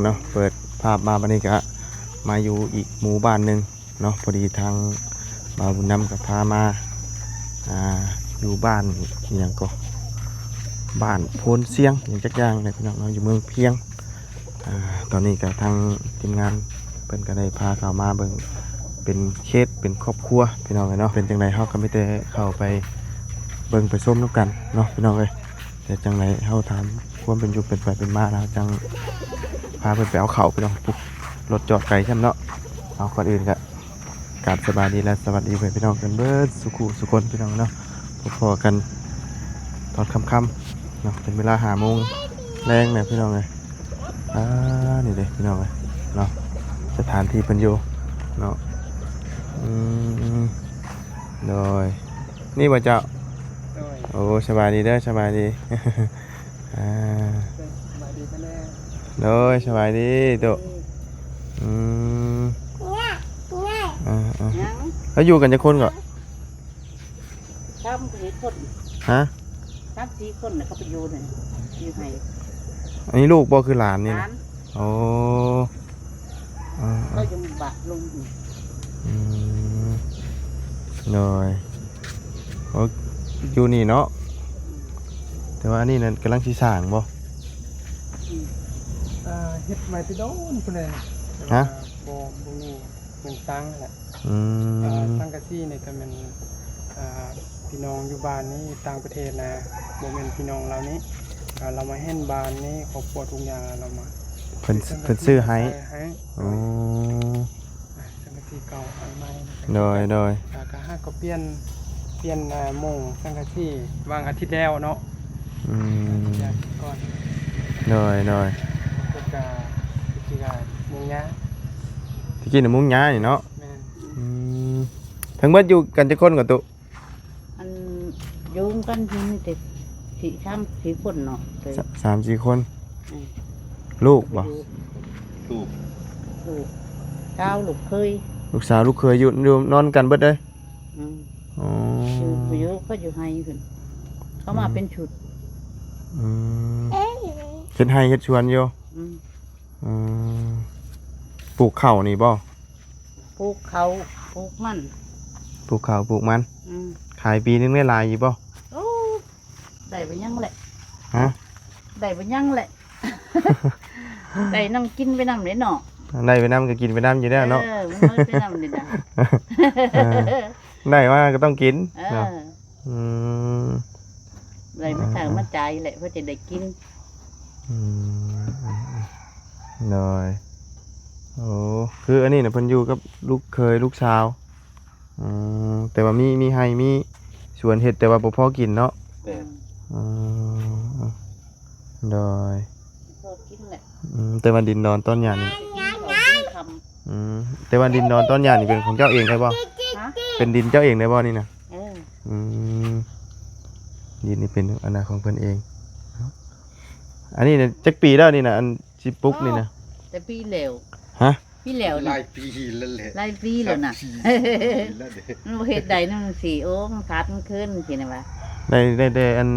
ເນາະ ເປີດພາບມາບັດນີ້ກະມາຢູ່ອີກໝູ່ບ້ານໜຶ່ງເນາະ. ພໍດີທາງບ່າວບຸນນຳກໍພາມາ ອ່າ ຢູ່ບ້ານອີ່ຫຍັງກໍ ບ້ານໂພນຊຽງຫຍັງຈັກຢ່າງແຫຼະພີ່ນ້ອງເນາະ ຢູ່ເມືອງພຽງ. ອ່າ ຕອນນີ້ກໍທາງທີມງານເພິ່ນກໍໄດ້ພາເຂົ້າມາເບິ່ງເປັນເຂດເປັນຄອບຄົວພີ່ນ້ອງເອີຍເນາະ. ເປັນຈັ່ງໃດເຮົາກໍມີແຕ່ເຂົ້າໄປເບິ່ງໄປຊົມນຳກັນເນາະພີ່ນ້ອງເອີຍ. ແຕ່ຈັ່ງໃດເຮົາຖາມຄວາມເປັນຢູ່ເປັນໄປເປັນມາແລ້ວ ເຮົາຈັ່ງພາເພິ່ນໄປເອົາເຂົ້າພີ່ນ້ອງ. ພຸ້ນ ລົດຈອດໄກຊ້ຳເນາະ. ເອົາ ກ່ອນອື່ນກະກາບສະບາຍດີ ແລະ ສະຫວັດດີພໍ່ແມ່ພີ່ນ້ອງກັນເບິດສູ່ຄູ່ສູ່ຄົນພີ່ນ້ອງເນາະ. ພົບພໍ້ກັນຕອນຄ່ຳໆເນາະ ເປັນເວລາຫ້າໂມງແລງແລ້ວພີ່ນ້ອງເອີຍ. ອ່າ ນີ້ເດ້ພີ່ນ້ອງເອີຍເນາະ ສະຖານທີ່ເພິ່ນຢູ່ເນາະ. ອືມ ໂດຍ ນີ້ບໍ່ເຈົ້າ? ໂດຍ ໂອ້ ສະບາຍດີເດີ ສະບາຍດີ. ອ່າ ໂດຍ ສະບາຍດີໂຕະ. ອືມ ອ່າໆ ແລ້ວຢູ່ກັນຈັກຄົນເກາະ? ສາມສີ່ຄົນ. ຮະ? ສາມສີ່ຄົນນະ ເຂົາໄປຢູ່ນັ້ນ ຢູ່ໃຫ້. ອັນນີ້ລູກບໍ່ ຄືຫຼານນີ້ນະ? ຫຼານ. ໂອ້ ເຂົາຢູ່ບາດລຸງ. ອືມ ໂດຍ. ໂອ້ ຢູ່ນີ້ເນາະ. ແຕ່ວ່າອັນນີ້ນັ້ນກຳລັງຊິສ້າງບໍ່? ອືມ ອ່າ ເຮັດໄວ້ແຕ່ດົນພຸ້ນແຫຼະ. ຮະ? ບໍ່ ບໍ່ມີເງິນສ້າງແຫຼະ. ອືມ ອ່າ ສັງກະສີນີ້ກໍແມ່ນ ອ່າ ພີ່ນ້ອງຢູ່ບ້ານນີ້ ຢູ່ຕ່າງປະເທດນະ ບໍ່ແມ່ນພີ່ນ້ອງລາວນີ້ ອ່າ ລາວມາເຫັນບ້ານນີ້ ຄອບຄົວທຸກຢ່າງ ລາວມາ ເພິ່ນ ເພິ່ນຊື້ໃຫ້. ອໍ ອ່າ ສັງກະສີເກົ່າ ອັນໃໝ່. ໂດຍ ໂດຍ. ອ່າ ກໍຫາກໍປ່ຽນ ປ່ຽນ ອ່າ ມຸງສັງກະສີຫວ່າງອາທິດແລ້ວເນາະ. ອືມ ອາທິດແລ້ວກ່ອນ. ໂດຍ ໂດຍ. ແລ້ວກໍຕະກີ້ກໍມຸງຫຍ້າ ຕະກີ້ນະມຸງຫຍ້ານີ້ເນາະ. ແມ່ນ. ອືມ ທັງເບິດຢູ່ກັນຈັກຄົນກະຕຸ? ອັນຢູ່ນຳກັນຢູ່ນີ້ແຕ່ສີ່ ສາມສີ່ຄົນເນາະ. ສາມສີ່ຄົນ. ອືມ ລູກບໍ່? ລູກ ລູກສາວລູກເຂີຍ. ລູກສາວລູກເຂີຍຢູ່ ຢູ່ນອນນຳກັນເບິດເລີຍ. ອືມ ອໍ ຢູ່ ຢູ່ ເຂົາຢູ່ໄຮ່ພຸ້ນ ເຂົາມາເປັນຊຸດ. ອືມ ເຮັດໄຮ່ເຮັດສວນຢູ່. ອືມ ອືມ ປູກເຂົ້ານີ້ບໍ່? ປູກເຂົ້າ ປູກມັນ. ປູກເຂົ້າປູກມັນ. ອືມ ຂາຍປີໜຶ່ງໄດ້ຫຼາຍຢູ່ບໍ່? ໂອ້ ໄດ້ບໍ່ຫຍັງແຫຼະ. ຮະ? ໄດ້ບໍ່ຫຍັງແຫຼະ. ໄດ້ນຳກິນໄປນຳເດ້ເນາະ. ໄດ້ໄປນຳກໍກິນໄປນຳຢູ່ແລ້ວເນາະ. ເອີ ມັນໝົດໄປນຳນີ້ນະ. ເອີ ໄດ້ມາກໍຕ້ອງກິນ. ເອີ ເນາະ. ອືມ ໄດ້ມາ ອ່າ ໃຊ້ມາຈ່າຍແຫຼະ ເພື່ອຈະໄດ້ກິນ. ອືມ ໂດຍ. ໂອ້ ຄືອັນນີ້ນະ ເພິ່ນຢູ່ກັບລູກເຂີຍລູກສາວ. ອືມ ແຕ່ວ່າມີ ມີໄຮ່ມີສວນເຮັດ ແຕ່ວ່າບໍ່ພໍກິນເນາະ. ແມ່ນ. ອືມ ໂດຍ. ພໍກິນແຫຼະ. ອືມ ແຕ່ວ່າດິນດອນຕອນຫຍ້ານີ້ ອືມ ແຕ່ວ່າດິນດອນຕອນຫຍ້ານີ້ເປັນຂອງເຈົ້າເອງໄດ້ບໍ່? ຮະ? ເປັນດິນເຈົ້າເອງໄດ້ບໍ່ນີ້ນະ? ເອີ ອືມ ດິນນີ້ເປັນອັນນະຂອງເພິ່ນເອງ. ອັນນີ້ນະຈັກປີແລ້ວນີ້ນະ ອັນຊິປຸກນີ້ນະ? ເອີ ແຕ່ປີແລ້ວ. ຮະ? ປີແລ້ວນະ ຫຼາຍປີແລ້ວແຫຼະ ຫຼາຍປີແລ້ວນະ ສາມສີ່ປີແລ້ວເດ້ ມັນບໍ່ເຮັດໄດ້ນຳຊິ ໂອ້ ມັນຂາດມັນເຂີນຊິນະວ່າ ໄດ້ ໄດ້ແຕ່ອັນ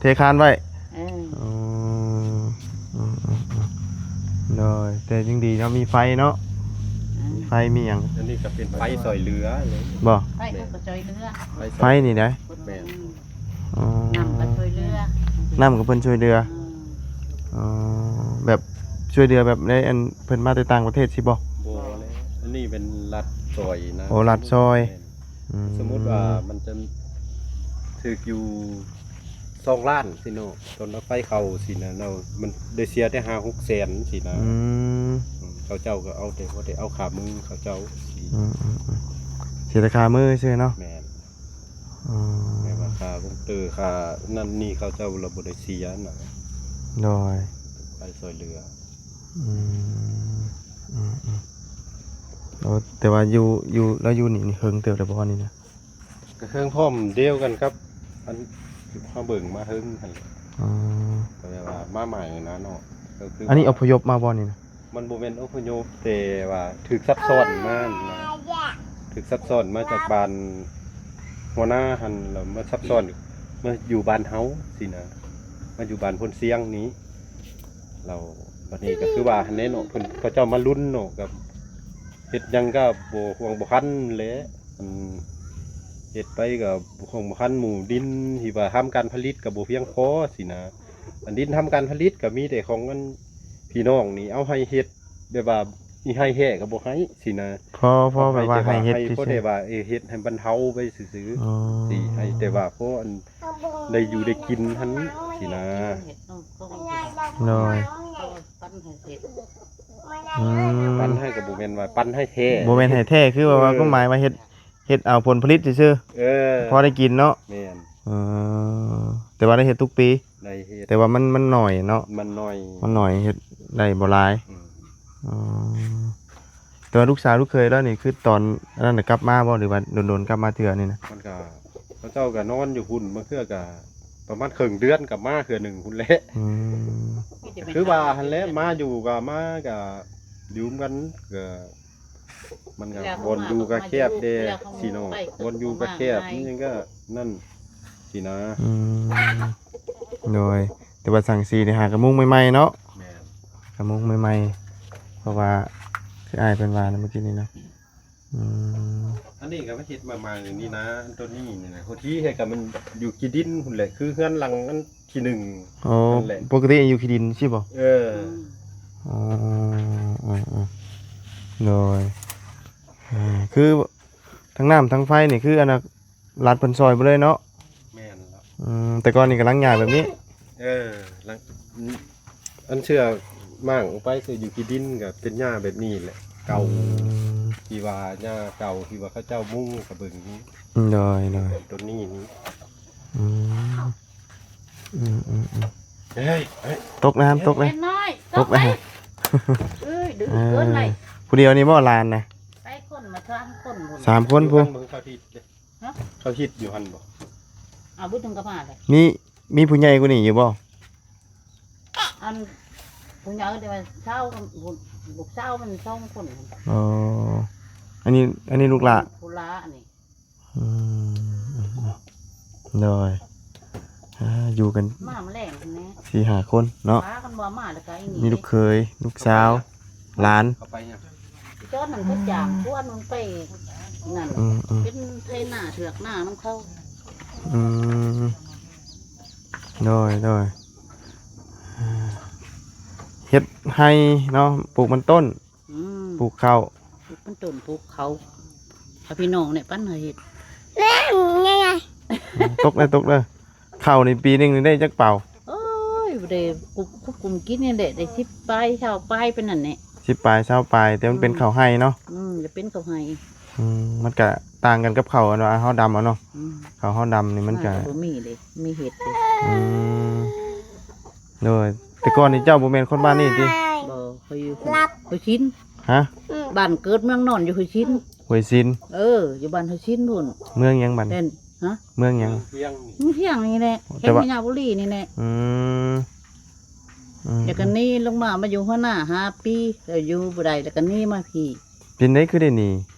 ເທຄານໄວ້. ເອີ ໂອ້ ອືມໆໆ ໂດຍ ແຕ່ຍັງດີເນາະ ມີໄຟເນາະ. ອືມ ມີໄຟມີຫຍັງ ອັນນີ້ກໍເປັນໄຟຊ່ອຍເຫຼືອເລີຍ. ບໍ່? ໄຟເຂົາກໍຊ່ອຍເຫຼືອ ໄຟຊ່ອຍ ໄຟນີ້ໄດ໋. ແມ່ນ. ອໍ ນ້ຳກໍຊ່ວຍເຫຼືອ ນ້ຳກໍເພິ່ນຊ່ວຍເຫຼືອ. ອືມ ອໍ ແບບຊ່ວຍເຫຼືອແບບໃນອັນເພິ່ນມາແຕ່ຕ່າງປະເທດຊິບໍ່? ບໍ່ແລ້ວ ອັນນີ້ເປັນລັດຊ່ອຍນະ. ໂອ້ ລັດຊ່ອຍ. ແມ່ນ. ອືມ ສົມມຸດວ່າມັນຈະຖືກຢູ່ສອງລ້ານຊິເນາະ ຕອນເອົາໄຟເຂົ້າຊິນະເນາະ ມັນໄດ້ເສຍແຕ່ຫ້າຫົກແສນຊິນະ. ອືມ ອືມ ເຂົາເຈົ້າກໍເອົາແຕ່ ເອົາແຕ່ເອົາຂາມືເຂົາເຈົ້າຊິ. ອືມໆ ເສຍແຕ່ຂາມືຊື່ເນາະ. ແມ່ນ. ອໍ ແມ່ນວ່າຄ່າຄອມພິວເຕີ ຄ່ານັ້ນນີ້ ເຂົາເຈົ້າລະບໍ່ໄດ້ເສຍນະ. ໂດຍ ໄປຊ່ອຍເຫຼືອ. ອືມ ອືມໆ ໂອ້ ແຕ່ວ່າຢູ່ ຢູ່ ລາວຢູ່ນີ້ ນີ້ເຫິງເຕີບແລ້ວບໍ່ນີ້ນະ? ກໍເຫິງພ້ອມດຽວກັນກັບອັນເຮົາເບິ່ງມາເຫິງຫັ້ນແຫຼະ. ອໍ ກໍແບບວ່າມາໃໝ່ນະເນາະ. ອັນນີ້ອົບພະຍົບມາບໍ່ນີ້ນະ? ມັນບໍ່ແມ່ນອົບພະຍົບ ແຕ່ວ່າຖືກຊັກຊ້ອນມານະ ຖືກຊັກຊ້ອນມາຈາກບ້ານຫົວໜ້າຫັ້ນ ແລ້ວມາຊັກຊ້ອນມາຢູ່ບ້ານເຮົາຊີ້ນະ ມາຢູ່ບ້ານໂພນຊຽງນີ້ ແລ້ວ ບັດນີ້ກໍຄືວ່າຫັ້ນແຫຼະເນາະ ເພິ່ນ ເຂົາເຈົ້າມາລຸນເນາະ ກໍເຮັດຫຍັງກໍບໍ່ຮ່ວງບໍ່ຄັນແຫຼະ ອັນເຮັດໄປກໍບໍ່ຮ່ວງບໍ່ຄັນ ໝູ່ດິນທີ່ວ່າທຳການຜະລິດກໍບໍ່ພຽງພໍຊີ້ນະ ອັນດິນທຳການຜະລິດກໍມີແຕ່ຂອງອັນພີ່ນ້ອງນີ້ເອົາໃຫ້ເຮັດ ແບບວ່າມີໃຫ້ແທ້ກໍບໍ່ໃຫ້ຊີ້ນະ ພໍ ພໍແບບວ່າໃຫ້ເຮັດ ໃຫ້ພໍ ຊື່ໆ ແຕ່ວ່າ ເອີ ເຮັດໃຫ້ບັນເທົາໄປຊື່ໆ ອໍ ຊິໃຫ້ແຕ່ວ່າພໍອັນໄດ້ຢູ່ໄດ້ກິນຫັ້ນຊີ້ນະ ໂດຍ ອືມ ປັນໃຫ້ກໍບໍ່ແມ່ນວ່າປັນໃຫ້ແທ້ ບໍ່ແມ່ນໃຫ້ແທ້ ຄືວ່າ ເອີ ຄວາມໝາຍວ່າເຮັດ ເຮັດເອົາຜົນຜະລິດຊື່ໆ ເອີ ພໍໄດ້ກິນເນາະ ແມ່ນ ເອີ ແຕ່ວ່າໄດ້ເຮັດທຸກປີ ໄດ້ເຮັດ ແຕ່ວ່າມັນ ມັນໜ້ອຍເນາະ ມັນໜ້ອຍ ມັນໜ້ອຍ ເຮັດໄດ້ບໍ່ຫຼາຍ ອືມ ອໍ ແຕ່ວ່າລູກສາວລູກເຂີຍລາວນີ້ ຄືຕອນອັນນັ້ນນະກັບມາບໍ່ ຫຼືວ່າດົນໆກັບມາເທື່ອນີ້ນະ? ມັນກະ ເຂົາເຈົ້າກະນອນຢູ່ພຸ້ນ ບາງເທື່ອກະປະມານເຄິ່ງເດືອນກະມາເທື່ອໜຶ່ງພຸ້ນແຫຼະ ອືມ ຄືວ່າຫັ້ນແຫຼະ ມາຢູ່ກະມາກະຢູ່ນຳກັນ ກະ ມັນກໍບ່ອນຢູ່ກໍແຄບແດ່ຊີ້ເນາະ ບ່ອນຢູ່ກໍແຄບ ມັນຍັງກໍນັ້ນຊີ້ນະ ອືມ ໂດຍ ແຕ່ວ່າສັງກະສີນີ້ຫາກະມຸງໃໝ່ໆເນາະ ແມ່ນ ກະມຸງໃໝ່ໆ ເພາະວ່າຄືອ້າຍເພິ່ນວ່ານະເມື່ອກີ້ນີ້ເນາະ ອືມ ອັນນີ້ກໍມາເຮັດໃໝ່ໆນີ້ນະ ອັນໂຕນີ້ນີ້ນະ ໂຫ ທີ່ແທ້ກໍມັນຢູ່ຂີ້ດິນພຸ້ນແຫຼະ ຄືເຮືອນຫຼັງອັນ ທີໜຶ່ງ ອໍ ນັ້ນແຫຼະ ປົກກະຕິຢູ່ຂີ້ດິນຊີ້ບໍ່? ເອີ ອືມ ອໍ ໂດຍ ເອີ ຄືທັງນ້ຳທັງໄຟນີ້ ຄືອັນນ່າ ລັດເພິ່ນຊ່ອຍເບິດເລີຍເນາະ? ແມ່ນແລ້ວ ອືມ ແຕ່ກ່ອນນີ້ກຳລັງຫຍ້າແບບນີ້ ເອີ ຫຼັງ ອັນເຊື່ອໝາກອອກໄປ ເຊື່ອຢູ່ຂີ້ດິນກໍເປັນຫຍ້າແບບນີ້ແຫຼະ ເກົ່າ ອືມ ທີ່ວ່າຫຍ້າເກົ່າທີ່ວ່າເຂົາເຈົ້າມຸງກະເບິ່ງ ໂດຍ ໂດຍ ຕົ້ນນີ້ນີ້ ອືມ ອືມໆໆ ເອີຍ ເອີຍ ຕົກນ້ຳ ຕົກເລີຍ ເປັນນ້ອຍ ຕົກເລີຍ ເອີຍ ດື້ເກີນໄລ ຜູ້ດຽວນີ້ບໍ່ຫຼານນະ? ໄປຄົນມາສາມຄົນພຸ້ນ ສາມຄົນພຸ້ນ ເຂົາຮີດເດ້ ຮະ ເຂົາຮີດຢູ່ຫັ້ນບໍ່? ເອົາບຸດເຖິງກັບມາເດ້ ມີ ມີຜູ້ໃຫຍ່ກວ່ານີ້ຢູ່ບໍ່? ອັນຜູ້ໃຫຍ່ແຕ່ວ່າຊາວ ລູກສາວມັນສອງຄົນ ອໍ ອັນນີ້ ອັນນີ້ລູກຫຼ້າ ຜູ້ຫຼ້າອັນນີ້ ອືມ ໂດຍ ອ່າ ຢູ່ກັນ ມາມື້ແລງຫັ້ນແຫຼະ ສີ່ຫ້າຄົນເນາະ ປາກັນບໍ່ມາແລ້ວກໍໄອ້ນີ້ ມີລູກເຂີຍ ລູກສາວ ຫຼານ ເຂົາໄປຫຍັງ? ຕອນນັ້ນເຂົາຈ້າງຊວນມັນໄປນັ້ນ ອືມໆ ເປັນໄຖນາເຖືອກນານຳເຂົາ ອືມ ໂດຍ ໂດຍ ເຮັດໄຮ່ເນາະ ປູກມັນຕົ້ນ ອືມ ປູກເຂົ້າ ປູກມັນຕົ້ນ ປູກເຂົ້າ ເອົາພີ່ນ້ອງນີ້ປັນໃຫ້ເຮັດ ແມ່ນໄງ ອືມ ຕົກເດີ ຕົກເດີ ເຂົ້ານີ້ປີໜຶ່ງນີ້ໄດ້ຈັກເປົາ? ໂອ້ຍ ບໍ່ໄດ້ກຸບ ຄຸບກຸມກິນນີ້ແຫຼະ ໄດ້ສິບປາຍ ຊາວປາຍປານນັ້ນແຫຼະ ສິບປາຍ ຊາວປາຍ ແຕ່ມັນເປັນເຂົ້າໄຮ່ເນາະ ອືມ ຈະເປັນເຂົ້າໄຮ່ ອືມ ມັນກະຕ່າງກັນກັບເຂົ້າອັນວ່າເຮົາດຳເອົາເນາະ ອືມ ເຂົ້າເຮົາດຳນີ້ມັນກະ ມັນກະບໍ່ມີເດ້ ມີເຫັດເດ້ ອືມ ໂດຍ ແຕ່ກ່ອນນີ້ເຈົ້າບໍ່ແມ່ນຄົນບ້ານນີ້ຕິ? ບໍ່ ຂ້ອຍຢູ່ຫ້ວຍຊິນ ຮະ? ບ້ານເກີດເມືອງນອນຢູ່ຫ້ວຍຊິນ ຫ້ວຍຊິນ ເອີ ຢູ່ບ້ານຫ້ວຍຊິນພຸ້ນ ເມືອງຫຍັງບັດນີ້? ຮະ? ເມືອງຫຍັງ? ເມືອງພຽງນີ້ແຫຼະ ແຂວງໄຊຍະບູລີນີ້ແຫຼະ ອືມ ອືມ ແລ້ວກໍໜີລົງມາ ມາຢູ່ຫົວໜ້າຫ້າປີ ແລ້ວຢູ່ບໍ່ໄດ້ ແລ້ວກໍໜີມາພີ້ ເປັນໃດຄືໄດ້ໜີ?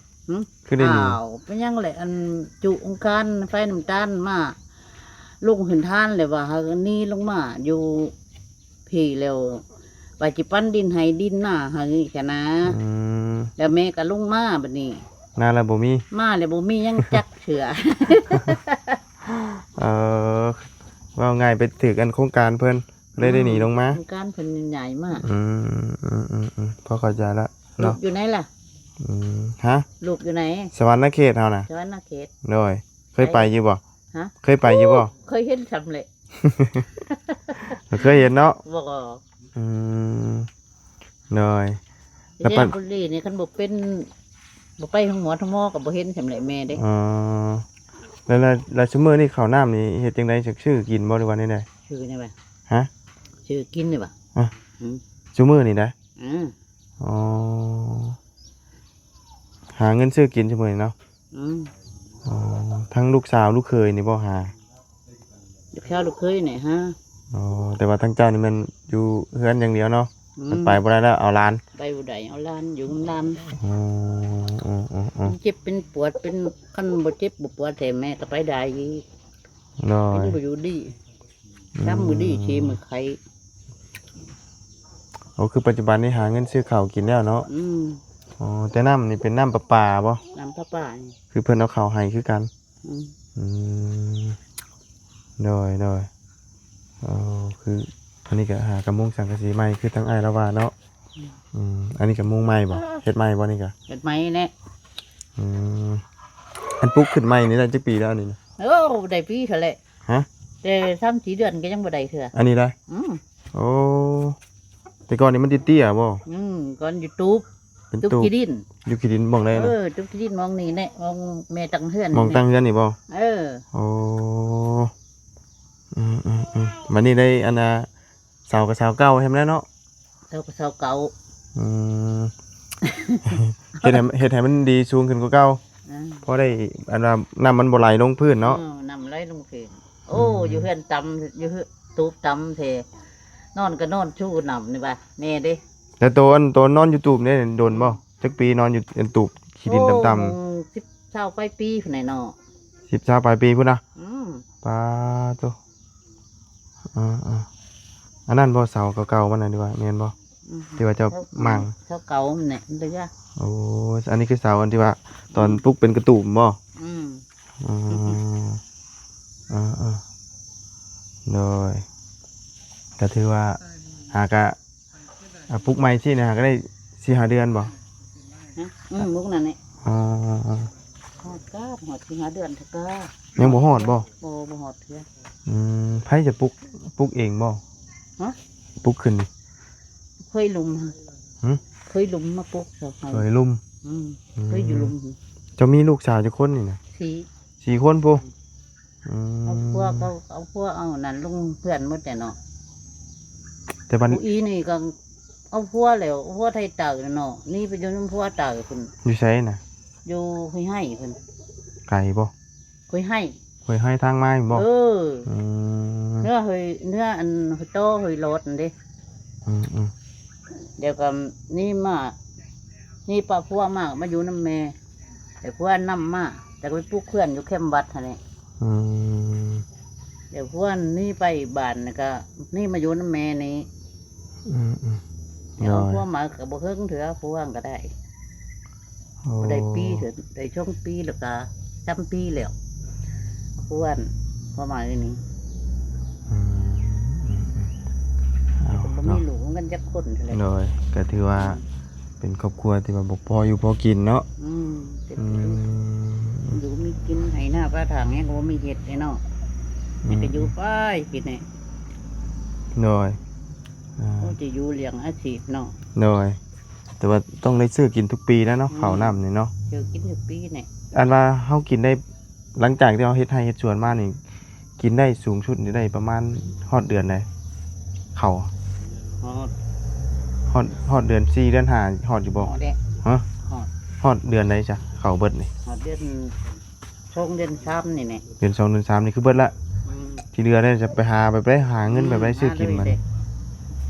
ຫຶ? ຄືໄດ້ໜີ? ອ້າວ ເປັນຫຍັງແຫຼະ ອັນຈຸອົງຄານໄຟນ້ຳຕານມາ ລົງເປັນທານແລ້ວວ່າໃຫ້ໜີລົງມາຢູ່ພີ້ແລ້ວ ວ່າຊິປັນດິນໄຮ່ດິນນາໃຫ້ຊັ້ນນະ ອືມ ແລ້ວແມ່ກໍລົງມາບັດນີ້ ມາແລ້ວບໍ່ມີ ມາແລ້ວບໍ່ມີຫຍັງຈັກເທື່ອ ເອີ ເວົ້າງ່າຍໄປຖືກອັນໂຄງການເພິ່ນ ເລີຍໄດ້ໜີລົງມາ ໂຄງການເພິ່ນຍ້າຍມາ ອືມ ອືມ ອືມ ອືມ ພໍເຂົ້າໃຈລະ ລູກຢູ່ໃນລະ? ອືມ ຮະ? ລູກຢູ່ໃນ? ສະຫວັນນະເຂດເຮົານະ ສະຫວັນນະເຂດ ໂດຍ ເຄີຍໄປຢູ່ບໍ່? ຮະ? ເຄີຍໄປຢູ່ບໍ່? ເຄີຍເຫັນຊ່ຳແຫຼະ ເຄີຍເຫັນເນາະ ບໍ່ ອືມ ໂດຍ ແລ້ວ ແລ້ວ ແຕ່ຍາມບຸລີນີ້ ຄັນບໍ່ເປັນ ບໍ່ໄປໂຮງໝໍໂຮງໝໍກໍບໍ່ເຫັນຊ່ຳແຫຼະແມ່ເດ້ ອໍ ແລ້ວ ແລ້ວ ແລ້ວຊຸມື້ນີ້ເຂົ້ານ້ຳນີ້ເຮັດຈັ່ງໃດ ຊື້ກິນບໍ່ ຫຼືວ່າແນວໃດ? ຊື້ນີ້ຫວາ? ຮະ? ຊື້ກິນນີ້ຫວາ? ອືມ ຊຸມື້ນີ້ໄດ໋? ອືມ ອໍ ຫາເງິນຊື້ກິນຊຸມື້ນີ້ເນາະ? ອືມ ອໍ ທັງລູກສາວລູກເຂີຍນີ້ບໍ່ຫາ? ລູກສາວລູກເຂີຍນີ້ຫາ ອໍ ແຕ່ວ່າທາງເຈົ້ານີ້ແມ່ນຢູ່ເຮືອນຢ່າງດຽວເນາະ ອືມ ມັນໄປບໍ່ໄດ້ແລ້ວ ເອົາຫຼານ ໄປບໍ່ໄດ້ ເອົາຫຼານ ຢູ່ນຳຫຼານ ອໍ ມັນເຈັບເປັນປວດເປັນ ຄັນບໍ່ເຈັບບໍ່ປວດແທ້ແມ່ກໍໄປໄດ້ ໂດຍ ເປັນບໍ່ຢູ່ດີ ອືມ ຊ້ຳມື້ດີ ຊີ້ມື້ໄຂ້ ໂອ້ ຄືປັດຈຸບັນນີ້ຫາເງິນຊື້ເຂົ້າກິນແລ້ວເນາະ. ອືມ ອໍ ແຕ່ນ້ຳນີ້ເປັນນ້ຳປະປາບໍ່? ນ້ຳປະປານີ້ ຄືເພິ່ນເອົາເຂົ້າໃຫ້ຄືກັນ. ອືມ ອືມ ໂດຍ ໂດຍ. ອໍ ຄືອັນນີ້ກໍຫາກະມຸງສັງກະສີໃໝ່ ຄືທາງອ້າຍລາວວ່າເນາະ. ອືມ ອືມ ອັນນີ້ກະມຸງໃໝ່ບໍ່? ເຮັດໃໝ່ບໍ່ນີ້ກະ? ເຮັດໃໝ່ແຫຼະ. ອືມ ອັນປຸກຂຶ້ນໃໝ່ນີ້ໄດ້ຈັກປີແລ້ວອັນນີ້ນະ? ໂອ້ ໄດ້ປີເທົ່າແຫຼະ. ຮະ? ແຕ່ສາມສີ່ເດືອນກໍຍັງບໍ່ໄດ້ເທື່ອ ອັນນີ້ໄດ໋. ອືມ ໂອ້ ແຕ່ກ່ອນນີ້ມັນເຕ້ຍໆບໍ່? ອືມ ກ່ອນຢູ່ຕູບ ເປັນຕູບ ຕູບຂີ້ດິນ. ຢູ່ຂີ້ດິນໝ່ອງໃດນະ? ເອີ ຕູບຂີ້ດິນໝ່ອງນີ້ແຫຼະ ໝ່ອງແມ່ຕັ້ງເຮືອນ ໝ່ອງຕັ້ງເຮືອນນີ້ບໍ່? ເອີ ໂອ້ ອືມໆໆ ບັດນີ້ໄດ້ອັນນ່າ ເສົາກໍເສົາເກົ່າແຮມແລ້ວເນາະ. ເສົາກໍເສົາເກົ່າ. ອືມ ເຮັດໃຫ້ ເຮັດໃຫ້ມັນດີສູງຂຶ້ນກວ່າເກົ່າ. ອືມ ພໍໄດ້ອັນວ່ານ້ຳມັນບໍ່ໄຫຼລົງພື້ນເນາະ. ເອີ ນ້ຳໄຫຼລົງພື້ນ. ໂອ້ ອືມ ຢູ່ເຮືອນຕ່ຳ ຢູ່ເຮືອນ ຕູບຕ່ຳແທ້ ນອນກໍນອນຊູ້ນ້ຳນີ້ວ່າແນ່ເດ້. ແລ້ວໂຕອັນ ໂຕນອນຢູ່ຕູບນີ້ດົນບໍ່? ຈັກປີນອນຢູ່ອັນຕູບຂີ້ດິນຕ່ຳໆ? ໂອ້ ສິບ ຊາວປາຍປີພຸ້ນແຫຼະເນາະ. ສິບ ຊາວປາຍປີພຸ້ນນະ? ອືມ ປາໂຕ. ອ່າໆ ອັນນັ້ນບໍ່ ເສົາເກົ່າໆມັນນະ ຫຼືວ່າແມ່ນບໍ່? ອືມ ທີ່ວ່າເຈົ້າໝັ່ງ ເສົາເກົ່າມັນແຫຼະເຫຼືອ. ໂອ້ ອັນນີ້ຄືເສົາອັນທີ່ວ່າຕອນ ອືມ ປຸກເປັນກະຕູບບໍ່? ອືມ ອືມ ອ່າໆ ໂດຍ ກໍຖືວ່າຫາກະ ອ່າ ປຸກໃໝ່ຊີ້ນະ ຫາກະໄດ້ສີ່ຫ້າເດືອນບໍ່? ຮະ? ອືມ ມຸກນັ້ນແຫຼະ. ອໍ ຮອດກາ ຮອດສີ່ຫ້າເດືອນເທື່ອກາ. ຍັງບໍ່ຮອດບໍ່? ບໍ່ ບໍ່ຮອດເທື່ອ. ອືມ ໃຜຈະປຸກ ປຸກເອງບໍ່? ຮະ? ປຸກຂຶ້ນນີ້ ເຄີຍລຸມ. ຫື? ເຄີຍລຸມມາປຸກ. ເຄີຍລຸມ. ອືມ ອືມ ເຄີຍຢູ່ລຸມ. ເຈົ້າມີລູກສາວຈັກຄົນນີ້ນະ? ສີ່ ສີ່ຄົນພຸ້ນ. ອືມ ເອົາຜົວ ເຂົາເອົາຜົວເອົານັ້ນລົງເຮືອນໝົດແຫຼະເນາະ. ແຕ່ບັດ ຜູ້ອີນີ້ກໍເອົາຜົວແລ້ວ ເອົາຜົວໄທໃຕ້ເນາະ ໜີໄປຢູ່ນຳຜົວໃຕ້ພຸ້ນ. ຢູ່ໃສນະ? ຢູ່ຫ້ວຍໄຮ່ພຸ້ນ. ໄກບໍ່? ຫ້ວຍໄຮ່ ຫ້ວຍໄຮ່ທາງມາພຸ້ນບໍ່? ເອີ ອືມ ເໜືອຫ້ວຍ ເໜືອອັນ ຫ້ວຍຕໍ່ ຫ້ວຍຫຼອດຫັ້ນເດ້. ອືມໆ ດຽວກໍໜີມາ ໜີປະຜົວມາ ມາຢູ່ນຳແມ່ ແຕ່ຜົວນຳມາ ແຕ່ກໍໄປປຸກເຮືອນຢູ່ແຄມວັດຫັ້ນແຫຼະ. ອືມ ແຕ່ຜົວໜີໄປບ້ານ ແລ້ວກໍໜີມາຢູ່ນຳແມ່ນີ້. ອືມໆ ແລ້ວຜົວມາກໍບໍ່ເຖິງເທື່ອ ຜົວກໍໄດ້ ໂອ້ ບໍ່ໄດ້ປີເທື່ອ ໄດ້ສອງປີ ແລ້ວກໍສາມປີແລ້ວ ຜົວ ຜົວມານີ້. ອືມ ອືມໆ ເອົາ ກໍບໍ່ມີ ເນາະ ລູກນຳກັນຈັກຄົນເທື່ອແຫຼະ. ໂດຍ ກໍຖືວ່າ ອືມ ເປັນຄອບຄົວທີ່ວ່າບໍ່ພໍຢູ່ພໍກິນເນາະ. ອືມ ເປັນ ອືມ ຢູ່ມີກິນ ໄຮ່ນາປາຖາງຫຍັງກໍບໍ່ມີເຮັດເດ້ເນາະ. ອືມ ມີແຕ່ຢູ່ໄປກິນນີ້. ໂດຍ ອ່າ ໂອ້ ຈະຢູ່ລ້ຽງອາຊີບເນາະ. ໂດຍ ແຕ່ວ່າຕ້ອງໄດ້ຊື້ກິນທຸກປີແລ້ວເນາະ. ອືມ ເຂົ້ານ້ຳນີ້ເນາະ ຊື້ກິນທຸກປີນີ້. ອັນວ່າເຮົາກິນໄດ້ ຫຼັງຈາກທີ່ເຮົາເຮັດໄຮ່ເຮັດສວນມານີ້ ກິນໄດ້ສູງສຸດນີ້ໄດ້ປະມານຮອດເດືອນໃດ? ເຂົ້າ ຮອດ ຮອດ ຮອດເດືອນສີ່ເດືອນຫ້າຮອດຢູ່ບໍ່? ຮອດແຫຼະ. ຮະ? ຮອດ ຮອດເດືອນໃດຊະ ເຂົ້າເບິດນີ້? ຮອດເດືອນສອງເດືອນສາມນີ້ແຫຼະ. ເດືອນສອງເດືອນສາມນີ້ຄືເບິດລະ. ອືມ ທີ່ເຫຼືອໄດ້ຈະໄປຫາ ໄປ ໄປຫາເງິນ ອືມ ໄປ ໄປຊື້ກິນມັນ.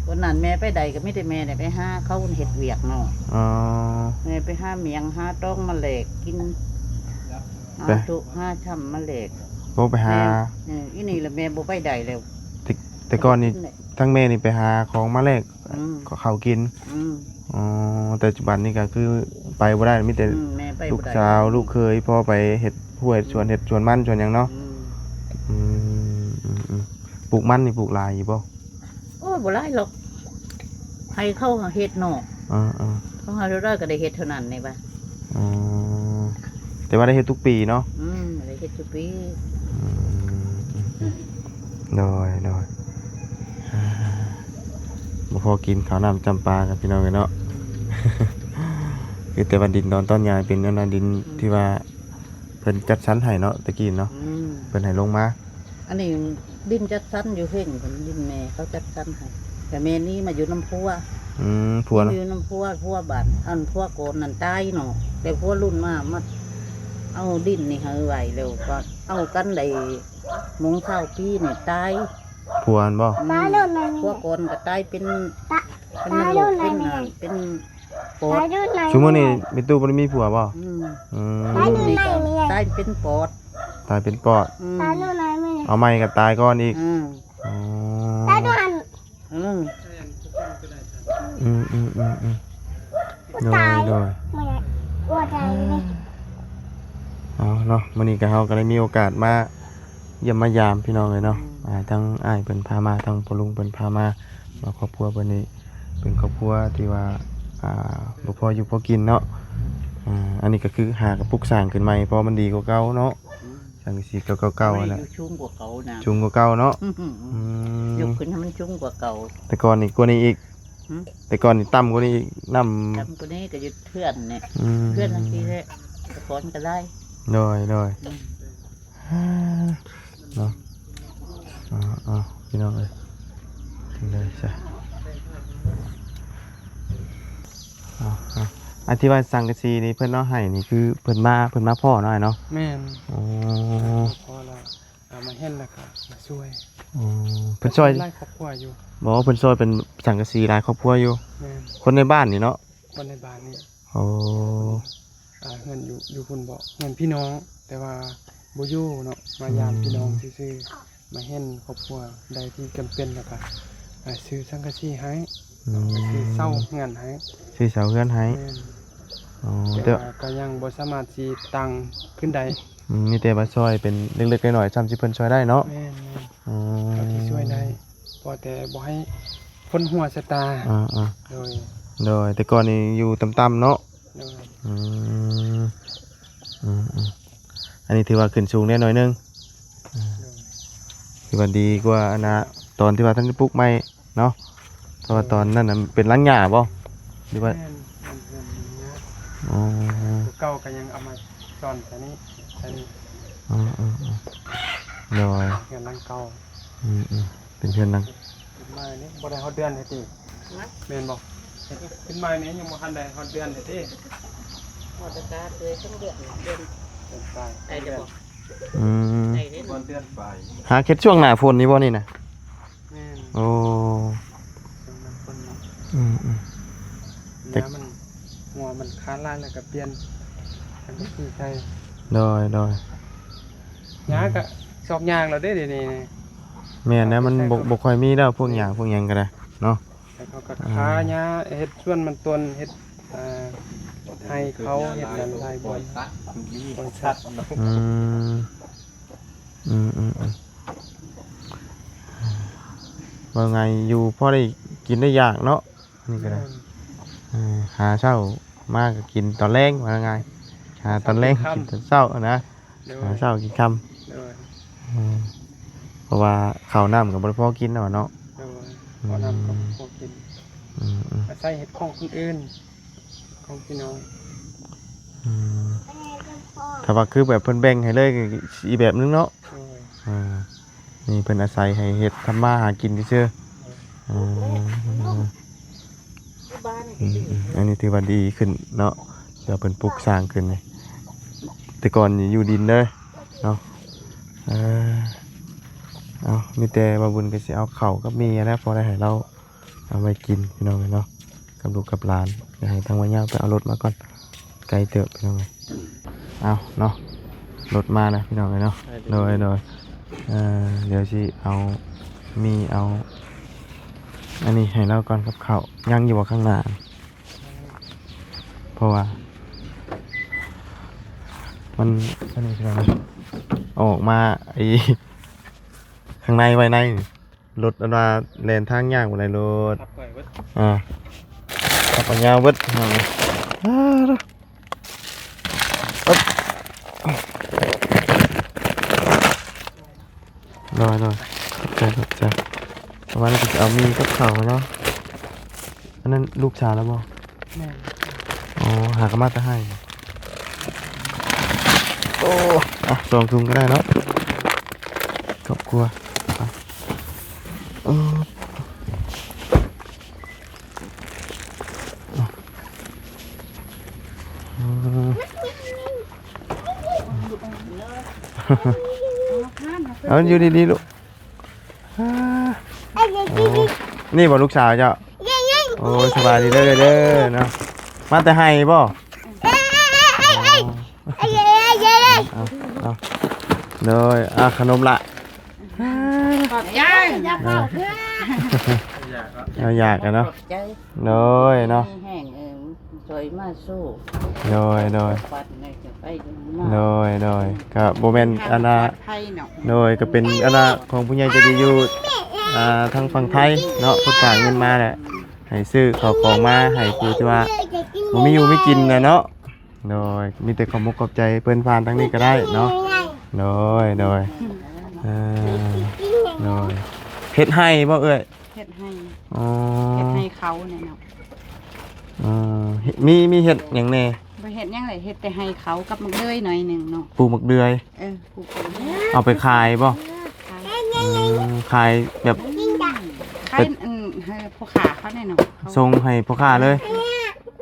ວັນນັ້ນແມ່ໄປໃດກໍມີແຕ່ແມ່ໄດ້ໄປຫາເຂົາເຮັດວຽກເນາະ. ອໍ ແມ່ໄປຫາໝຽງຫາຕອງມາແລກກິນ ຫາທຸກຫາຊ່ຳມາແລກ. ໂອ້ ໄປຫາ ແມ່ ເອີ ອີນີ້ລະແມ່ບໍ່ໄປໃດແລ້ວ. ແຕ່ ແຕ່ກ່ອນນີ້ ທາງແມ່ນີ້ໄປຫາຂອງມາແລກ ອືມ ເຂົ້າກິນ. ອືມ ອໍ ແຕ່ປັດຈຸບັນນີ້ກໍຄືໄປບໍ່ໄດ້ ມີແຕ່ ອືມ ແມ່ໄປບໍ່ໄດ້ ລູກສາວລູກເຂີຍພໍໄປເຮັດຮົ້ວເຮັດສວນ ອືມ ເຮັດສວນມັນສວນຫຍັງເນາະ. ອືມ ອືມ ອືມ ອືມ ປູກມັນນີ້ປູກຫຼາຍຢູ່ບໍ່? ໂອ້ຍ ບໍ່ຫຼາຍຫຼອກ ໃຫ້ເຂົາເຮັດເນາະ. ເອີໆ ເຂົາເຮັດເທົ່າໃດກໍໄດ້ເຮັດເທົ່ານັ້ນນີ້ວ່າ. ອໍ ແຕ່ວ່າໄດ້ເຮັດທຸກປີເນາະ. ອືມ ໄດ້ເຮັດທຸກປີ. ອືມ ໂດຍ ໂດຍ ອ່າ ບໍ່ພໍກິນເຂົ້ານ້ຳຈຳປາກັນ ພີ່ນ້ອງເອີຍເນາະ. ຄືແຕ່ວ່າດິນດອນຕອນຍາຍເປັນອັນນັ້ນ ດິນ ອືມ ທີ່ວ່າເພິ່ນຈັດສັນໃຫ້ເນາະ ແຕ່ກີ້ເນາະ. ອືມ ເພິ່ນໃຫ້ລົງມາ ອັນນີ້ດິນຈັດສັນຢູ່ເທິງພຸ້ນ ດິນແມ່ເຂົາຈັດສັນໃຫ້ ແຕ່ແມ່ນີ້ມາຢູ່ນຳຜົວ. ອືມ ຜົວ ຢູ່ນຳຜົວ ຜົວບ້ານ ອັນຜົວກ່ອນນັ້ນຕາຍເນາະ ແຕ່ຜົວລຸ້ນມາ ມາເອົາດິນນີ້ໃຫ້ໄວ້ ແລ້ວກໍເອົາກັນໄດ້ໂມງຊາວປີນີ້ຕາຍ. ຜົວຫັ້ນບໍ່? ອືມ ຜົວກ່ອນກໍຕາຍເປັນ ເປັນໂລກ ເປັນ ເປັນ ປອດ. ຊຸມື້ນີ້ແມ່ຕູ້ບໍ່ໄດ້ມີຜົວບໍ່? ອືມ ອືມ ຕາຍເປັນປອດ ຕາຍເປັນປອດ. ອືມ ເອົາໃໝ່ກໍຕາຍກ່ອນອີກ. ອືມ ອໍ ອືມ ອືມ ອືມໆໆໆ ໂດຍໆ ເອົາເນາະ ມື້ນີ້ກໍ ເຮົາກໍໄດ້ມີໂອກາດມາຢ້ຽມມາຢາມພີ່ນ້ອງເອີຍເນາະ ອ່າ ທາງອ້າຍເພິ່ນພາມາ ທາງພໍ່ລຸງເພິ່ນພາມາ ວ່າຄອບຄົວເພິ່ນນີ້ເປັນຄອບຄົວທີ່ວ່າ ອ່າ ບໍ່ພໍຢູ່ພໍກິນເນາະ ອ່າ ອັນນີ້ກໍຄືຫາກະປຸກສ້າງຂຶ້ນໃໝ່ ເພາະມັນດີກວ່າເກົ່າເນາະ ອືມ ສັງກະສີເກົ່າໆ ໂອ້ຍ ນັ້ນແຫຼະ ຢູ່ສູງກວ່າເກົ່ານະ ສູງກວ່າເກົ່າເນາະ ອືມ ອືມ ຍົກຂຶ້ນໃຫ້ມັນສູງກວ່າເກົ່າ ແຕ່ກ່ອນນີ້ກວ່ານີ້ອີກ ຫືມ ແຕ່ກ່ອນນີ້ຕ່ຳກວ່ານີ້ອີກ ນ້ຳ ຕ່ຳກວ່ານີ້ກໍຢູ່ເຮືອນນີ້ ອືມ ເຮືອນຈັ່ງຊີ້ແຫຼະ ແຕ່ກ່ອນກໍຫຼາຍ ໂດຍໆ ອືມ ເນາະ ເອົາໆ ພີ່ນ້ອງເອີຍ ເລີຍຊະ ເອົາໆ ອັນທີ່ວ່າສັງກະສີນີ້ເພິ່ນເອົາໃຫ້ນີ້ ຄືເພິ່ນມາ ເພິ່ນມາພໍ້ເນາະ ອ້າຍເນາະ ແມ່ນ ອໍ ພໍ້ແລ້ວ ເອົາມາເຫັນແລ້ວກໍມາຊ່ວຍ ອໍ ເພິ່ນຊ່ອຍຫຼາຍຄອບຄົວຢູ່ ບໍ່ ເພິ່ນຊ່ອຍເປັນສັງກະສີຫຼາຍຄອບຄົວຢູ່ ແມ່ນ ຄົນໃນບ້ານນີ້ເນາະ ຄົນໃນບ້ານນີ້ ໂອ້ ອ່າ ເຮືອນຢູ່ ຢູ່ພຸ້ນເບາະ ເຮືອນພີ່ນ້ອງ ແຕ່ວ່າບໍ່ຢູ່ເນາະ ມາຢາມ ອືມ ພີ່ນ້ອງຊື່ໆ ມາເຫັນຄອບຄົວໃດທີ່ຈຳເປັນ ແລ້ວກໍ ອ່າ ຊື້ສັງກະສີໃຫ້ ອືມ ຊື້ເສົາເຮືອນໃຫ້ ຊື້ເສົາເຮືອນໃຫ້ ແມ່ນ ອໍ ແຕ່ ແຕ່ວ່າກໍຍັງບໍ່ສາມາດຊິຕັ້ງຂຶ້ນໄດ້ ອືມ ມີແຕ່ວ່າຊ່ອຍເປັນເລັກໆ ນ້ອຍໆ ສ່ຳທີ່ເພິ່ນຊ່ວຍໄດ້ເນາະ ແມ່ນໆ ອໍ ເທົ່າທີ່ຊ່ວຍໄດ້ ພໍແຕ່ບໍ່ໃຫ້ຄົນຫົວຊະຕາ ອ່າໆ ໂດຍ ໂດຍ ແຕ່ກ່ອນນີ້ຢູ່ຕ່ຳໆ ເນາະ ໂດຍ ອືມ ອືມໆ ອັນນີ້ຖືວ່າຂຶ້ນສູງແດ່ໜ້ອຍໜຶ່ງ ໂດຍ ຖືວ່າດີກວ່າອັນນ່າ ຕອນທີ່ວ່າທັນໄດ້ປຸກໃໝ່ເນາະ ເພາະວ່າຕອນນັ້ນນະເປັນຫຼັງຫຍ້າບໍ່ ຫຼືວ່າ ແມ່ນ ເປັນເຮືອນຫຼັງຫຍ້າ ອໍ ຕົວເກົ່າກໍຍັງເອົາມາຊ່ອນໃສ່ນີ້ ໃສ່ນີ້ ອໍໆໆ ໂດຍ ເຮືອນຫຼັງເກົ່າ ອືມໆ ເປັນເຮືອນຫຼັງ ຂຶ້ນມານີ້ບໍ່ໄດ້ຮອດເດືອນແທ້ຕິ ຮະ ແມ່ນບໍ່? ຂຶ້ນມານີ້ຍັງບໍ່ທັນໄດ້ຮອດເດືອນແທ້ຕິ ຮອດແຕ່ເດືອນ ສອງເດືອນ ເດືອນ ເດືອນປາຍ ໄດ້ແລ້ວບໍ່? ອືມ ໄດ້ເດ້ ຮອດເດືອນປາຍ ຫາເຮັດຊ່ວງໜ້າຝົນນີ້ບໍ່ນີ້ນະ? ແມ່ນ ໂອ້ ຊ່ວງໜ້າຝົນເນາະ ອືມໆ ແຕ່ມັນ ຫົວມັນຂາດຫຼາຍແລ້ວກໍປ່ຽນອັນນີ້ຄືໃສ່ ໂດຍໆ ຫຍ້າກໍຊອກຍາກແລ້ວເດ້ດຽວນີ້ ແມ່ນແລ້ວ ມັນບໍ່ ບໍ່ຄ່ອຍມີແລ້ວ ພວກຫຍ້າພວກຫຍັງກໍໄດ້ເນາະ ແລ້ວເຂົາກໍ ອ່າ ຄາຫຍ້າເຮັດສວນມັນຕົ້ນ ເຮັດ ອ່າ ໄຮ່ເຂົາເຮັດນັ້ນຫຼາຍບ່ອນ ບໍລິສັດ ອືມ ອືມໆໆ ເວົ້າງ່າຍຢູ່ພໍໄດ້ກິນໄດ້ຢາກເນາະ ນີ້ກໍໄດ້ ແມ່ນ ເອີ ຫາເຊົ້າມາກໍກິນຕອນແລງ ວ່າງ່າຍ ຫາຕອນແລງ ເຊົ້າກິນຄ່ຳ ກິນຕອນເຊົ້ານະ ໂດຍ ຫາເຊົ້າກິນຄ່ຳ ໂດຍ ເອີ ເພາະວ່າເຂົ້ານ້ຳກໍບໍ່ໄດ້ພໍກິນແລ້ວເນາະ ໂດຍ ອືມ ເຂົ້ານ້ຳກໍບໍ່ພໍກິນ ອືມໆ ອາໄສເຮັດຂອງຄົນອື່ນ ຂອງພີ່ນ້ອງ ອືມ ຖ້າວ່າຄືແບບເພິ່ນແບ່ງໃຫ້ເລີຍກໍອີກແບບໜຶ່ງເນາະ ໂດຍ ເອີ ນີ້ເພິ່ນອາໄສໃຫ້ເຮັດທຳມາຫາກິນຊື່ໆ ເອີ ອືມ ອັນນີ້ຖືວ່າດີຂຶ້ນເນາະ ທີ່ວ່າເພິ່ນປຸກສ້າງຂຶ້ນນີ້ ແຕ່ກ່ອນນີ້ຢູ່ດິນເດີເນາະ ເອີ ເອົາ ມີແຕ່ວ່າບຸນກໍຊິເອົາເຂົ້າກັບໝີ່ຫັ້ນແຫຼະ ພໍໄດ້ໃຫ້ລາວ ເອົາໄວ້ກິນພີ່ນ້ອງເອີຍເນາະ ກັບລູກກັບຫຼານ. ດຽວໃຫ້ທາງບ່າວຍາວໄປເອົາລົດມາກ່ອນ ໄກເຕີບພີ່ນ້ອງເອີຍ. ເອົາເນາະ ລົດມາແລ້ວພີ່ນ້ອງເອີຍເນາະ. ໂດຍ ໂດຍ ເອີ ດຽວຊິເອົາມີ່ເອົາອັນນີ້ໃຫ້ລາວກ່ອນກັບເຂົ້າ. ຍັງຢູ່ບໍ່ຂ້າງໜ້າ? ເພາະວ່າມັນອັນນີ້ພີ່ນ້ອງເອີຍ ອອກມາໄອ້ຂ້າງໃນໄວ້ໃນ. ລົດອັນວ່າແລ່ນທາງຍາກບໍ່ໄດ້ໂລດ ທັບໄວ້ເບິດ ອ່າ ທັບເອົາຍາວເບິດ ອ່າ ເອີ ໂດຍ ໂດຍ ຂອບໃຈ ຂອບໃຈ. ປະມານນີ້ກໍຈະເອົາໝີ່ກັບເຂົ້າເນາະ. ອັນນັ້ນລູກສາວແລ້ວບໍ່? ແມ່ນ. ໂອ້ ຫາກະມາແຕ່ໄຮ່. ໂອ້ ອ່ະ ສອງຖົງກໍໄດ້ເນາະ ຄອບຄົວ. ໄປ ເອີ ເອົາຢູ່ດີໆລູກ. ໂອ້ ນີ້ບໍ່ລູກສາວເຈົ້າ? ໂອ້ຍ ສະບາຍດີເດີ ເດີເນາະ. ມາແຕ່ໄຮ່ບໍ່? ອໍ ເອົາ ເອົາ ໂດຍ ອ່າ ຂະໜົມລະ. ຂອບໃຈ ຢ່າເຝົ້າເທື່ອ. ເຮົາຢາກແລ້ວເນາະ. ຂອບໃຈ. ໂດຍເນາະ. ມີແຮງ ເອີ ຊ່ອຍມາສູ້. ໂດຍ ໂດຍ. ປັດໃຫ້ຈະໄປມາ. ໂດຍ ໂດຍ. ກໍບໍ່ແມ່ນອັນນ່າ ປອດໄພເນາະ. ໂດຍ ກໍເປັນອັນນ່າຂອງຜູ້ໃຫຍ່ໃຈດີຢູ່ ອ່າ ທາງຝັ່ງໄທເນາະ ເພິ່ນຝາກເງິນມາແຫຼະ ໃຫ້ຊື້ເຂົ້າຂອງມາໃຫ້ຜູ້ທີ່ວ່າບໍ່ມີຢູ່ມີກິນນະເນາະ. ໂດຍ ມີແຕ່ຂອບມຸກຂອບໃຈເພິ່ນ ຜ່ານທາງນີ້ກໍໄດ້ເນາະ. ໂດຍ ໂດຍ. ເອີ ໂດຍ. ເຮັດໄຮ່ບໍ່ເອື້ອຍ? ເຮັດໄຮ່. ອໍ ເຮັດໄຮ່ເຂົ້າແຫຼະເນາະ. ເອີ ມີ ມີເຮັດຫຍັງແດ່? ບໍ່ເຮັດຫຍັງເລີຍ ເຮັດແຕ່ໄຮ່ເຂົ້າກັບໝາກເດືອຍໜ້ອຍໜຶ່ງເນາະ. ປູກໝາກເດືອຍ. ເອີ ປູກໝາກເດືອຍ. ເອົາໄປຂາຍບໍ່? ຂາຍ. ອືມ ຂາຍແບບ ອືມ ຂາຍ ເປັນ ອັນ ໃຫ້ພໍ່ຄ້າເຂົາແດ່ເນາະ. ເຂົາສົ່ງໃຫ້ພໍ່ຄ້າເລີຍ?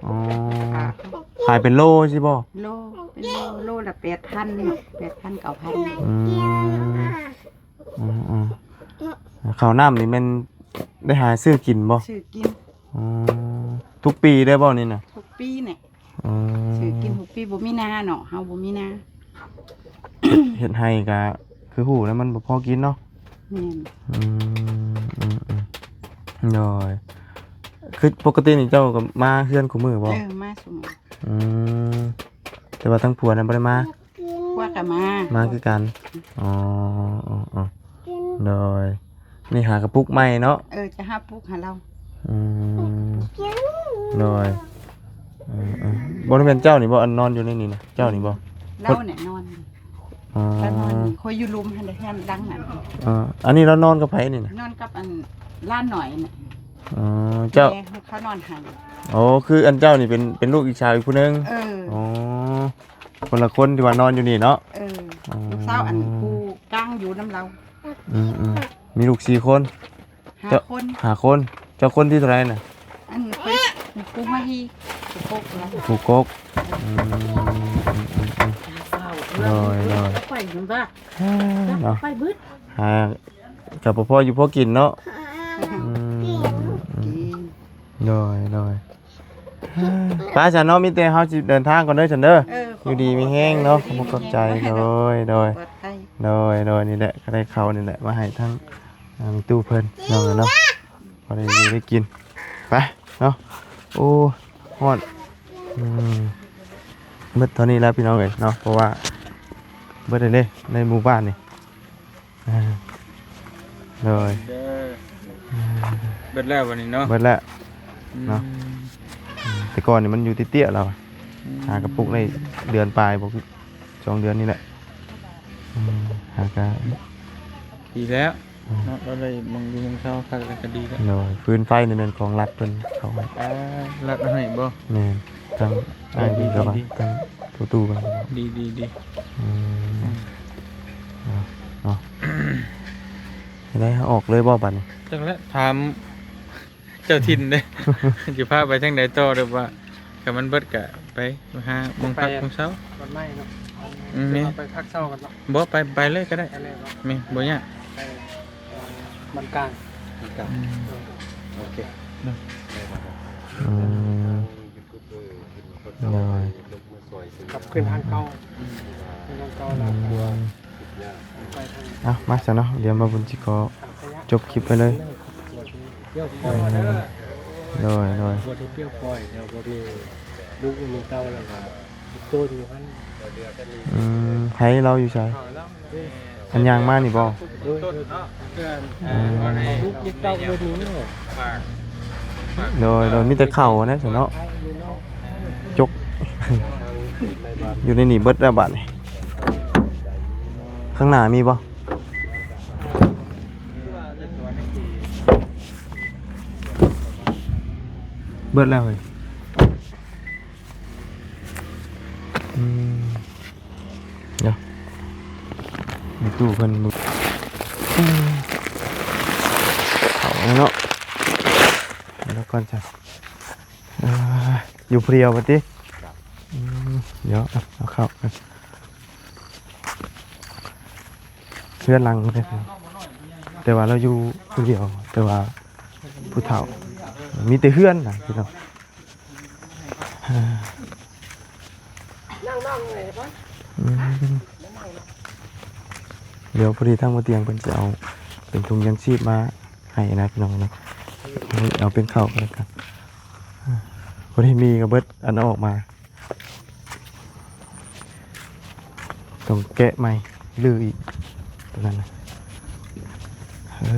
ເອີ ອໍ ພໍ່ຄ້າເຂົາ. ຂາຍເປັນໂລຊີ້ບໍ່? ໂລ ເປັນໂລ ໂລລະແປດພັນເນາະ ແປດພັນ ເກົ້າພັນ. ອືມ ອືມໆ ເຂົ້ານ້ຳນີ້ແມ່ນໄດ້ຫາຊື້ກິນບໍ່? ຊື້ກິນ. ອືມ ທຸກປີໄດ້ບໍ່ນີ້ນະ? ທຸກປີແຫຼະ. ອືມ ຊື້ກິນທຸກປີ ບໍ່ມີນາເນາະ ເຮົາບໍ່ມີນາ. ເຮັດໄຮ່ກະຄືຮູ້ແລ້ວ ມັນບໍ່ພໍກິນເນາະ. ແມ່ນ. ອືມ ອືມໆ ໂດຍ. ຄືປົກກະຕິນີ້ເຈົ້າກໍມາເຮືອນຄູ່ມື້ບໍ່? ເອີ ມາຊຸມ. ອືມ ແຕ່ວ່າທາງຜົວນັ້ນບໍ່ໄດ້ມາ? ຜົວກໍມາ ມາຄືກັນ. ອໍ ອໍ ອໍ ໂດຍ. ນີ້ຫາກະປຸກໃໝ່ເນາະ. ເອີ ຈະຫາປຸກໃຫ້ລາວ. ອືມ ໂດຍ. ເອີໆ ບໍ່ແມ່ນເຈົ້ານີ້ບໍ່ ອັນນອນຢູ່ໃນນີ້ນະ ເຈົ້ານີ້ບໍ່? ລາວແຫຼະນອນ. ອໍ ລາວນອນນີ້ ຂ້ອຍຢູ່ລຸ່ມຫັ້ນເດ້ ເຮືອນຫຼັງນັ້ນ. ເອີ ອັນນີ້ລາວນອນກັບໃຜນີ້ນະ? ນອນກັບອັນຫຼານນ້ອຍນະ. ອໍ ເຈົ້າ ແມ່ເຂົານອນໃຫ້. ໂອ້ ຄືອັນເຈົ້ານີ້ເປັນ ເປັນລູກອີກສາວອີກຜູ້ໜຶ່ງ. ເອີ ອໍ ຄົນລະຄົນທີ່ວ່ານອນຢູ່ນີ້ເນາະ. ເອີ ອໍ ລູກສາວອັນຜູ້ກາງຢູ່ນຳລາວ. ອືມໆ ມີລູກສີ່ຄົນ. ຫ້າຄົນ. ຫ້າຄົນ. ເຈົ້າຄົນທີເທົ່າໃດນະ? ອັນຂ້ອຍຜູ້ມາຮີ ຜູ້ກົກລະ ຜູ້ກົກ. ອືມ ໂດຍໆ ໄປຫັ້ນວ່າ ເນາະ ໄປເບິດ ຫາ ກໍບໍ່ພໍຢູ່ພໍກິນເນາະ. ອືມ ໂດຍໆ ໄປຊັ້ນເນາະ ມີແຕ່ເຮົາຊິເດີນທາງກ່ອນເດີຊັ້ນເດີ. ເອີ ຢູ່ດີມີແຮງເນາະ ຂອບໃຈ. ໂດຍໆ ໂດຍໆ ນີ້ແຫຼະ ກໍໄດ້ເຂົ້ານີ້ແຫຼະ ມາໃຫ້ທາງ ອ່າ ແມ່ຕູ້ເພິ່ນ ພີ່ນ້ອງເອີຍເນາະ ພໍໄດ້ຢູ່ໄດ້ກິນ ໄປເນາະ. ໂອ້ ຮ້ອນ. ອືມ ໝົດເທົ່ານີ້ແລ້ວ ພີ່ນ້ອງເອີຍເນາະ ເພາະວ່າເບິດແລ້ວເດ້ ໃນໝູ່ບ້ານນີ້. ອ່າ ໂດຍ ເບິດແລ້ວບັດນີ້ເນາະ ເບິດແລ້ວເນາະ. ອືມ ແຕ່ກ່ອນນີ້ມັນຢູ່ເຕ້ຍໆ ລາວ ອືມ ຫາກະປຸກໄດ້ເດືອນປາຍບໍ່ ສອງເດືອນນີ້ແຫຼະ. ອືມ ຫາກະ ດີແລ້ວ ອືມ ເນາະ ລາວໄດ້ໝ່ອງຢູ່ໝ່ອງເຊົາຄັກແລ້ວກໍດີແລ້ວ. ໂດຍ ຟືນໄຟນີ້ແມ່ນຂອງລັດເພິ່ນເອົາໃຫ້. ອ່າ ລັດເອົາໃຫ້ບໍ່? ແມ່ນ ທາງອ້າຍເພິ່ນກໍວ່າ ທາງພໍ່ຕູ້ເພິ່ນ. ດີໆໆ ອືມ ອືມ ເນາະ ເນາະ ໄດ້ ເຮົາອອກເລີຍບໍ່ບັດນີ້? ຈັກແຫຼະ ຖາມ ເຈົ້າຖິ່ນເດ້ ຊິພາໄປທາງໃດຕໍ່ ຫຼືວ່າຄັນມັນເບິດກະໄປຫາໝ່ອງພັກ ໄປ ໝ່ອງເຊົາ ວັດໃໝ່ເນາະ. ອືມ ແມ່ນ ໄປພັກເຊົາກັນເນາະ. ບໍ່ ໄປ ໄປເລີຍກໍໄດ້. ໄປເລີຍເນາະ ແມ່ນ ບໍ່ຍາກ. ໄປ ເອີ ບ້ານກາງ ບ້ານກາງ. ອືມ ໂອເຄ ອືມ ໂດຍ ກັບຄືນທາງເກົ່າ ອືມ ຄືນທາງເກົ່າແລ້ວ ອືມ ໄປທາງ ເອົາ ມາຊະເນາະ ດຽວມາບຸນຊິຂໍ ຈົບຄລິບໄປເລີຍ. ໂດຍ ໂດຍ ບໍ່ໄດ້ປ່ຽວປ່ອຍ ແລ້ວບໍ່ມີລູກມີເຕົ້າ ແລ້ວກໍໂຕນຢູ່ຫັ້ນ. ອືມ ໃຜລາວຢູ່ໃສ? ອັນຍ່າງມານີ້ບໍ່? ໂດຍ ໂດຍ ອືມ ລູກ ລູກເຕົ້າເພິ່ນນີ້ເນາະ ໂດຍ ໂດຍ ມີແຕ່ເຂົ້ານະຊະເນາະ ຈົກ ຢູ່ໃນນີ້ເບິດແລ້ວບາດນີ້. ຂ້າງໜ້າມີບໍ່? ເບິດແລ້ວເຮີ້ຍ. ອືມ ດຽວ ມີຕູ້ເພິ່ນ ອືມ ເຂົ້າແລ້ວເນາະ ດຽວກ່ອນຈ້ະ ເອີ ຢູ່ຜູ້ດຽວບັດຕິ? ອືມ ດຽວ ເອົາ ເອົາເຂົ້າ ເຮືອນຫຼັງເດ້ ແຕ່ວ່າລາວຢູ່ຜູ້ດຽວ ແຕ່ວ່າຜູ້ເຖົ້າ ມີແຕ່ເຮືອນນະ ພີ່ນ້ອງ. ອືມ ດຽວພໍດີທາງບໍ່ຕຽງເພິ່ນຈະເອົາເປັນຖົງຢາງຊີບມາໃຫ້ນະ ພີ່ນ້ອງເນາະ. ເອົາເປັນເຂົ້າກໍແລ້ວກັນ. ບໍ່ໄດ້ມີກໍເບິດອັນອອກມາ. ຕ້ອງແກະໃໝ່ ຮື້ອີກ ຕົວນັ້ນນະ. ເອີ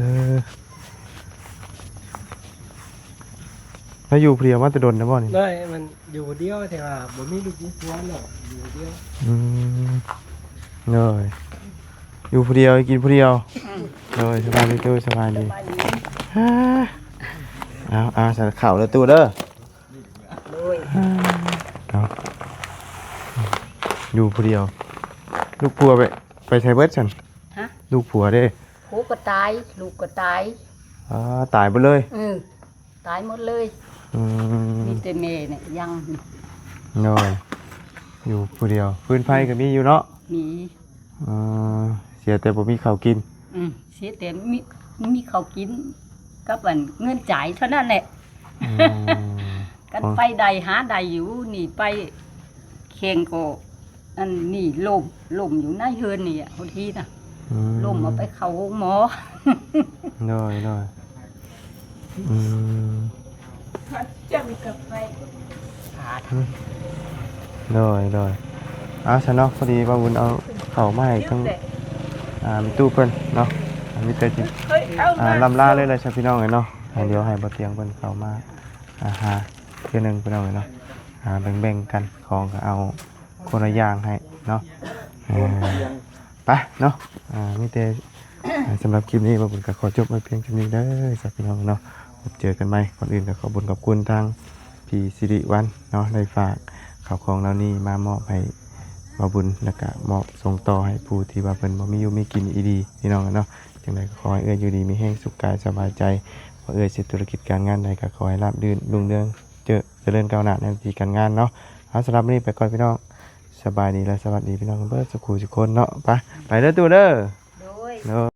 ແລ້ວຢູ່ຜູ້ດຽວມາແຕ່ດົນແລ້ວບໍ່ນີ້? ໂດຍ ມັນຢູ່ຜູ້ດຽວ ແຕ່ວ່າບໍ່ມີລູກມີຜົວເນາະ ຢູ່ຜູ້ດຽວ. ອືມ ໂດຍ ຢູ່ຜູ້ດຽວ ກິນຜູ້ດຽວ. ອືມ ໂດຍ ສະບາຍດີຕູ້ ສະບາຍດີ. ສະບາຍດີ. ເອົາ ເອົາ ເຂົ້າເດີຕູ້ເດີ. ໂດຍ ເອົາ ຢູ່ຜູ້ດຽວ. ລູກຜົວໄປ ໄປໃສເບິດຊັ້ນ? ຮະ? ລູກຜົວເດ້? ຜົວກໍຕາຍ ລູກກໍຕາຍ. ອໍ ຕາຍເບິດເລີຍ? ເອີ ຕາຍໝົດເລີຍ. ອືມ ມີແຕ່ແມ່ນີ້ຍັງ. ໂດຍ ຢູ່ຜູ້ດຽວ. ຟືນໄຟກໍມີຢູ່ເນາະ? ມີ. ອໍ ເສຍແຕ່ບໍ່ມີເຂົ້າກິນ. ອືມ ເສຍແຕ່ມີ ມີເຂົ້າກິນກັບອັນເງິນຈ່າຍເທົ່ານັ້ນແຫຼະ. ອືມ ກັນໄປໄດ້ຫາໄດ້ຢູ່ ນີ້ໄປແຂ່ງກໍອັນນີ້ລົ້ມ ລົ້ມຢູ່ໃນເຮືອນນີ້ພຸ້ນນະ. ອືມ ລົ້ມເອົາໄປເຂົ້າໂຮງໝໍ. ໂດຍ ໂດຍ. ອືມ ໂດຍ ໂດຍ. ເອົາຊະເນາະ ພໍດີບ່າວບຸນເອົາເຂົ້າມາໃຫ້ທັງ ອ່າ ແມ່ຕູ້ເພິ່ນເນາະ. ມີແຕ່ຊິ ອ່າ ລ່ຳລາເລີຍແຫຼະຊະພີ່ນ້ອງເອີຍເນາະ. ອ່າ ດຽວໃຫ້ບ່າວຕຽງເພິ່ນເຂົ້າມາ ອ່າ ຫາເທື່ອໜຶ່ງພີ່ນ້ອງເອີຍເນາະ. ອ່າ ແບ່ງໆກັນ ຂອງກໍເອົາຄົນລະຢ່າງໃຫ້ເນາະ. ເອີ ໄປເນາະ. ອ່າ ມີແຕ່ ອ່າ ສຳລັບຄລິບນີ້ ບ່າວບຸນກໍຂໍຈົບໄວ້ພຽງເທົ່ານີ້ເດີ ຊະພີ່ນ້ອງເນາະ. ພົບເຈີກັນໃໝ່. ກ່ອນອື່ນກໍຂອບຄຸນຂອບຄຸນທາງພີ່ສິລິວັນເນາະ ໄດ້ຝາກເຂົ້າຂອງເຫຼົ່ານີ້ມາມອບໃຫ້ບ່າວບຸນ ແລ້ວກໍມອບສົ່ງຕໍ່ໃຫ້ຜູ້ທີ່ວ່າເພິ່ນບໍ່ມີຢູ່ມີກິນອີ່ດີພີ່ນ້ອງເນາະ. ຈັ່ງໃດກໍຂໍໃຫ້ເອື້ອຍຢູ່ດີມີແຮງ ສຸກກາຍສະບາຍໃຈ. ວ່າເອື້ອຍຊິທຸລະກິດການງານໃດ ກໍຂໍໃຫ້ລາບລື່ນ ລຸ່ງເຮືອງ ເຈີ ຈະເລີນກ້າວໜ້າໃນໜ້າທີ່ການງານເນາະ. ເອົາ ສຳລັບມື້ນີ້ໄປກ່ອນພີ່ນ້ອງ. ສະບາຍດີ ແລະ ສະຫວັດດີພີ່ນ້ອງເບິດສູ່ຄູ່ສູ່ຄົນເນາະ. ໄປ ໄປເດີຕູ້ເດີ. ໂດຍ ໂດຍ.